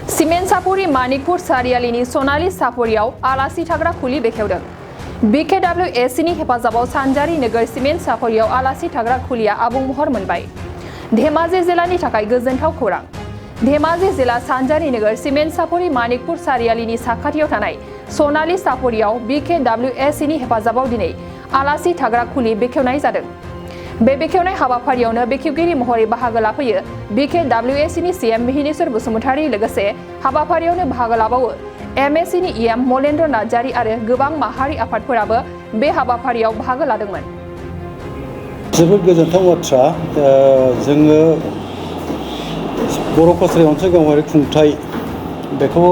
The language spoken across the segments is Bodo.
सिमेन्ट सापुरि मानिकपुर सारियालिनि सनालि सापुरियाव आलासि थाग्रा खुलि बेखेवदों। BKWACनि हेफाजाबाव सानजारि नोगोर सिमेन्ट सापुरियाव आलासि थाग्रा खुलिया आबुं महर मोनबाय। धेमाजि जिल्लानि थाखाय गोजोनथाव खौरां। धेमाजि जिल्ला सानजारि नोगोर सिमेन्ट सापुरि मानिकपुर सारियालिनि साखाथियाव थानाय सनालि सापुरियाव BKWACनि हेफाजाबाव दिनै आलासि थाग्रा खुलि बेखेवनाय जादों। बे बेखेवनाय हाबाफारियावनो बेखेवगिरि महरै बाहागो लाफैयो BKWACनि CM मिहिनेश्वर बसुमतारी लोगोसे हाबाफारियावनो बाहागो लाबावो MACनि EM मलेन्द्र नार्जारी आरो गोबां माहारि आफादफोराबो बे हाबाफारियाव बाहागो लादोंमोन। जोबोद गोजोनथाव बाथ्रा जोङो बर' कसारि ओनसोल गावारि खुंथाय बेखौ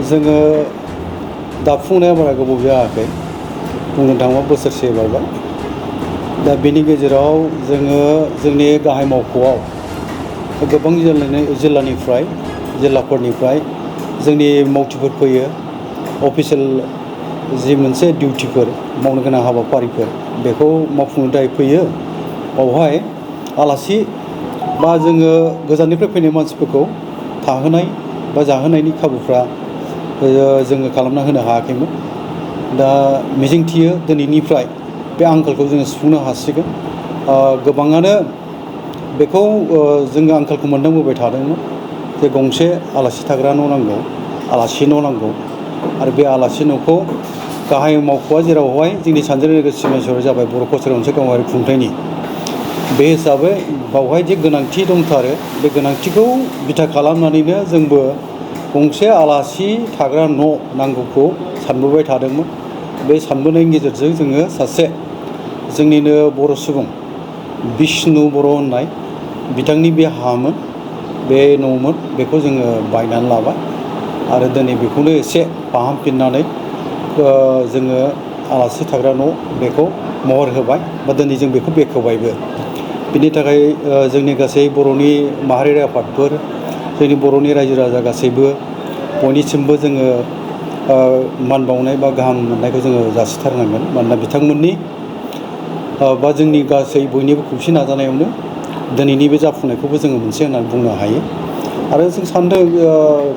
जोङो दाफुंनाया बारा गोबाव जायाखै, बुंनो थाङोब्ला बोसोरसे बारबाय। दा बेनि गेजेराव जोङो जोंनि गाहाय मावख'आव गोबां जिल्लाफोरनिफ्राय जोंनि मावथिफोर फैयो। अफिसियेल जि मोनसे डिउटिफोर मावनो गोनां हाबाफारिफोर बेखौ मावफुंनो थाखाय फैयो। बावहाय आलासि बा जोङो गोजाननिफ्राय फैनाय मानसिफोरखौ थाहोनाय बा जाहोनायनि खाबुफ्रा जोङो खालामना होनो हायाखैमोन। दा मिजिंथियो दिनैनिफ्राय बे आंखालखौ जोङो सुफुंनो हासिगोन। गोबाङानो बेखौ जोङो आंखालखौ मोनदांबोबाय थादोंमोन जे गंसे आलासि थाग्रा न' नांगौ, आलासि न' नांगौ आरो बे आलासि न'खौ गाहाय मावख'आ जेरावहाय जोंनि सानजारि नोगोर सिमेन्ट जाबाय बर' कसारि ओनसोल गावारि खुंथायनि, बे हिसाबै बावहाय जे गोनांथि दंथारो बे गोनांथिखौ बिथा खालामनानैनो जोंबो गंसे आलासि थाग्रा न' नांगौखौ सानबोबाय थादोंमोन। बे सानबोनायनि गेजेरजों जोङो सासे जोंनिनो बर' सुबुं बिष्णु बर' होननाय बिथांनि बे हामोन, बे न'मोन, बेखौ जोङो बायनानै लाबाय आरो दिनै बेखौनो एसे फाहामफिननानै जोङो आलासि थाग्रा न' बेखौ महर होबाय बा दिनै जों बेखौ बेखेवबायबो। बिनि थाखाय जोंनि गासै बर'नि माहारियारि आफादफोर, जोंनि बर'नि रायजो राजा गासैबो बयनिसिमबो जोङो मान बावनाय बा गाहाम मोननायखौ जोङो जासिथारनांगोन। मानोना बिथांमोननि बा जोंनि गासै बयनिबो खौसे नाजानायावनो दिनैनि बे जाफुंनायखौबो जोङो मोनसे होननानै बुंनो हायो। आरो जों सानदों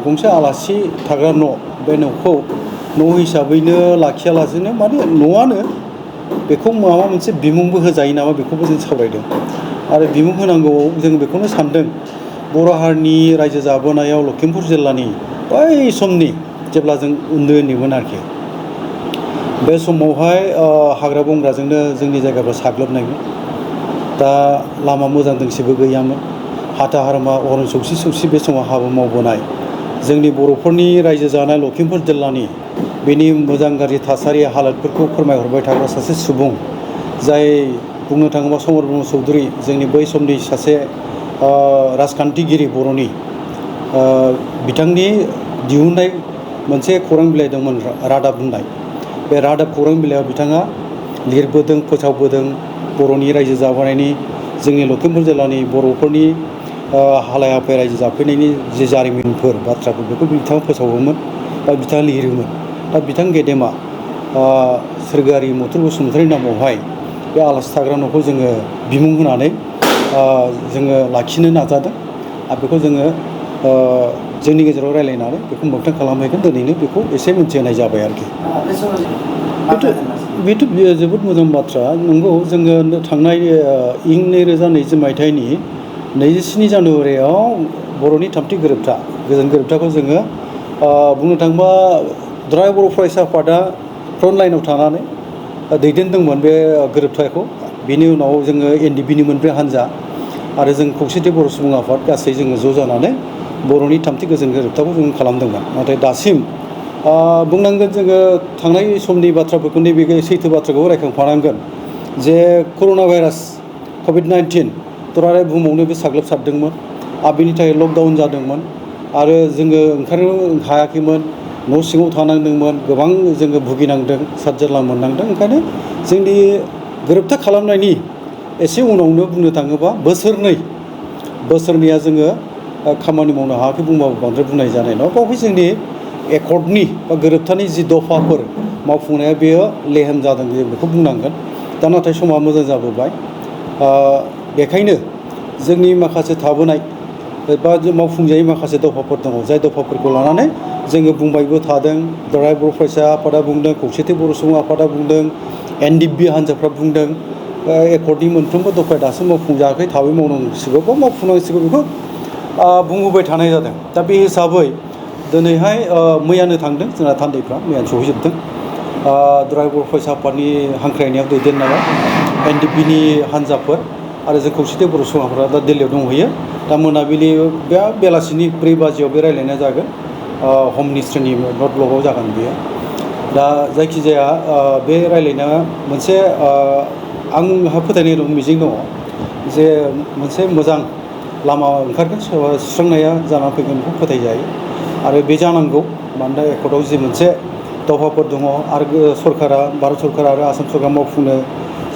गंसे आलासि थाग्रा न' बे न'खौ न' हिसाबैनो लाखियालासेनो माने न'आनो बेखौ माबा मोनसे बिमुंबो होजायो नामा बेखौबो जों सावरायदों। आरो बिमुं होनांगौआव जों बेखौनो सानदों बर' हारिनि रायजो जाबोनायाव लखिमपुर जिल्लानि बै समनि जेब्ला जों उन्दै उन्दैमोन आरोखि, बे समावहाय हाग्रा बंग्राजोंनो जोंनि जायगाफ्रा साग्लोबनायमोन। दा लामा मोजां दोंसेबो गैयामोन। हाथा हारमा अरन सौसि सौसि बे समाव हाबा मावबोनाय जोंनि बर'फोरनि रायजो जानाय लखिमपुर जिल्लानि बेनि मोजां गाज्रि थासारि हालोदफोरखौ फोरमायहरबाय थाग्रा सासे सुबुं, जाय बुंनो थाङोब्ला समर ब्रह्म चौधुरी जोंनि बै समनि सासे राजखान्थिगिरि बर'नि, बिथांनि दिहुननाय मोनसे खौरां बिलाइ दंमोन रादाब होननाय। बे रादाब खौरां बिलाइयाव बिथाङा लिरबोदों, फोसावबोदों बर'नि रायजो जाबोनायनि, जोंनि लखिमपुर जिल्लानि बर'फोरनि हालाय हाफाय रायजो जाफैनायनि जे जारिमिनफोर बाथ्राफोर बेखौ बिथाङा फोसावोमोन बा बिथाङा लिरोमोन। दा बिथां गेदेमा सोरगोआरि मथुर बसुमतारी नामावहाय बे आलासि थाग्रा न'खौ जोङो बिमुं होनानै जोङो लाखिनो नाजादों आरो बेखौ जोङो जोंनि गेजेराव रायज्लायनानै बेखौ मोगथां खालामहैगोन। दिनैनो बेखौ एसे मिथिहोनाय जाबाय आरोखि। बेथ' जोबोद मोजां बाथ्रा। नंगौ, जोङो थांनाय इं 2020 मायथाइनि 27 जानुवारियाव बर'नि थामथि गोरोबथा गोजोन गोरोबथाखौ जोङो बुंनो थाङोबा द्राय बर' फरायसा आफादा फ्रन्ट लाइनाव थानानै दैदेनदोंमोन बे गोरोबथाखौ। बेनि उनाव जोङो NDPनि मोनब्रै हान्जा आरो जों खौसेथि बर' सुबुं आफाद गासै जोङो ज' जानानै बर'नि थामथि गोजोन गोरोबथाखौ जों खालामदोंमोन। नाथाय दासिम बुंनांगोन जोङो थांनाय समनि बाथ्राफोरखौ नैबे सैथो बाथ्राखौ रायखांफानांगोन जे कर'ना भाइरास COVID-19 दुलाराय बुहुमावनो बे साग्लोबसारदोंमोन आरो बेनि थाखाय लकडाउन जादोंमोन आरो जोङो ओंखारनो हायाखैमोन, न' सिङाव थानांदोंमोन, गोबां जोङो भुगिनांदों, सादजारला मोननांदों। ओंखायनो जोंनि गोरोबथा खालामनायनि एसे उनावनो बुंनो थाङोबा बोसोरनैया जोङो खामानि मावनो हायाखै बुंबाबो बांद्राय बुंनाय जानाय नङा। बावहाय जोंनि एकर्डनि बा गोरोबथानि जि दफाफोर मावफुंनाया बेयो लेहेम जादों, जों बेखौ बुंनांगोन। दा नाथाय समा मोजां जाबोबाय। बेखायनो जोंनि माखासे थाबोनाय बा मावफुंजायै माखासे दफाफोर दङ जाय दफाफोरखौ लानानै जोङो बुंबायबो थादों दुलाराय बर' फरायसा आफादा बुंदों खौसेथि बर' सुबुं आफादा बुंदों NDP हान्जाफ्रा बुंदों एकर्डनि मोनफ्रोमबो दफाया दासिम मावफुंजायाखै थाबै मावनांसिगौ बा मावफुंनांसिगौ बेखौ बुंबोबाय थानाय जादों दा बे हिसाबै दिनैहाय मैयानो थांदों जोंना थान्दैफ्रा मैयानो सहैजोबदों दुलाराय बर' फरायसा आफादनि हांख्रायनायाव दैदेननायाव NDPनि हान्जाफोर आरो जों खौसेथि बर' सुबुं आफादा दा दिल्लीयाव दंहैयो दा मोनाबिलि बे बेलासिनि 4 बाजियाव बे रायज्लायनाया जागोन हम मिनिस्टारनि नर्थ ब्लकआव जागोन बेयो दा जायखिजाया बे रायज्लायनाया मोनसे आंहा फोथायनाय दं मिजिं दङ जे मोनसे मोजां लामा ओंखारगोन सुस्रांनाया जानानै फैगोन बेखौ फोथायजायो आरो बे जानांगौ मानोना एकर्डआव जि मोनसे दफाफोर दङ आरो सरकारा भारत सरकार आरो आसाम सरकार मावफुंनो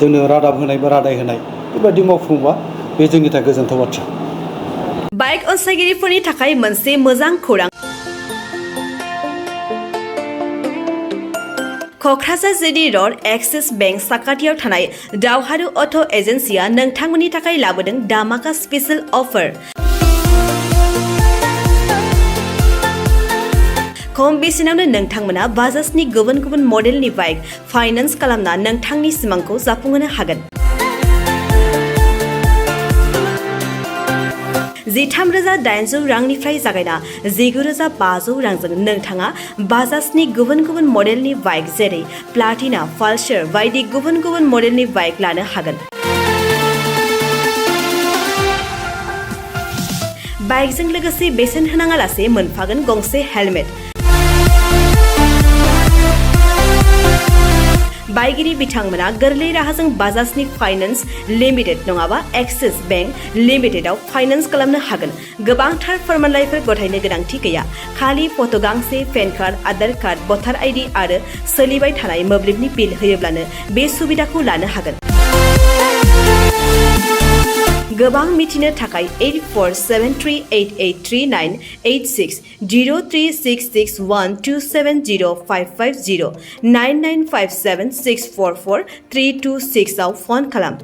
जोंनो रादाब होनाय बा रादाय होनाय बेबायदि मावफुंबा बे जोंनि थाखाय गोजोनथाव बाथ्रा बाइक अनसायगिरिफोरनि थाखाय मोनसे मोजां खौरां Kokrajhar GD road axis bank साखाथियाव थानाय दावहारु अट' एजेन्सिया नोंथांमोननि थाखाय लाबोदों धामाका स्पेशल अफार खम बेसेनावनो नोंथांमोना बाजाजनि गुबुन गुबुन मडेलनि बाइक फाइनान्स खालामना नोंथांनि सिमांखौ जाफुंहोनो हागोन 13,800 रांनिफ्राय जागायना 19,500 रांजों नोंथाङा बाजाजनि गुबुन गुबुन मडेलनि बाइक जेरै प्लाटिना पालसार बायदि गुबुन गुबुन मडेलनि बाइक लानो हागोन बाइकजों लोगोसे बेसेन होनाङालासे मोनफागोन गंसे हेलमेट बाइगिरि बिथांमोना गोरलै राहाजों बाजाजनि फाइनान्स लिमिटेड नङाबा एक्सिस बेंक लिमिटेडआव फाइनान्स खालामनो हागोन गोबांथार फोरमानलाइफोर गथायनो गोनांथि गैया खालि फट' गांसे पेन कार्ड आधार कार्ड भटार आइडि आरो सोलिबाय थानाय मोब्लिबनि बिल होयोब्लानो बे सुबिदाखौ लानो हागोन गोबां मिथिनो थाखाय 8473883986 03661270550 9957644326 आव फन खालाम